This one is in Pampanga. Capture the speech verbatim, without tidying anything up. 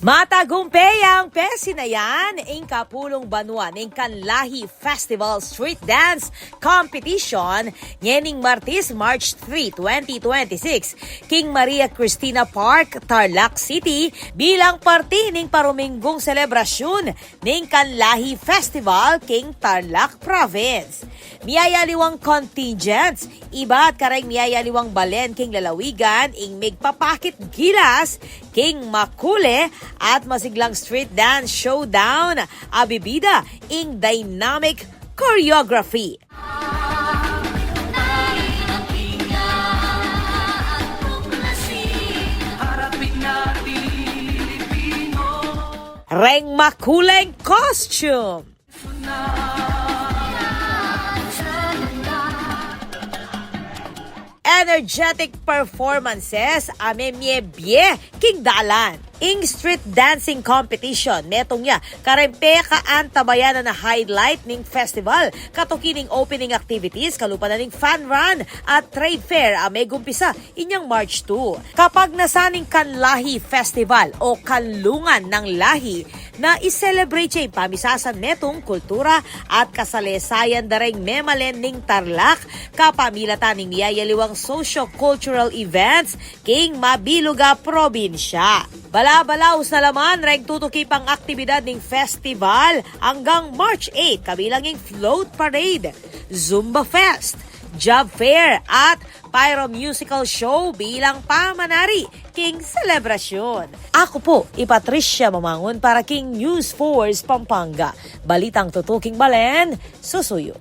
Matagumpe yang pesinayan ing kapulung banua ning Kanlahi Festival Street Dance Competition ngening Martes, March three, twenty twenty-six, king Maria Cristina Park, Tarlac City, bilang parti ning paruminggung selebrasyun ning Kanlahi Festival king Tarlac Province. Miyayaliwang contingents, ibat kareng miyayaliwang balen king lalawigan ing migpapakit gilas king makule at masiglang street dance showdown, a bibida ing dynamic choreography. Reng makuleng costume, energetic performances a memie bie king dalan. Ing street dancing competition, metung ya kareng pekaantabayanan a highlight ning festival, katuki ning opening activities, kalupa na ning fun run at trade fair a megumpisa inyang March two. Kapagnasan ning Kanlahi Festival o Kanlungan ng Lahi, na i-celebrate ya ing pamisasan metung kultura at kasalesayan da reng memalen ning Tarlac, kapamilatan ning miyayaliwang socio-cultural events king mabilug a probinsya. Balabalaus na la man reng tutuki pang aktibidad ning festival anggang March eight, kabilang ing float parade, Zumba Fest, job fair at pyro musical show bilang pamanari king selebrasyun. Aku pu i Patricia Mamangun para king News Force Pampanga. Balitang tutuking balen, susuyu.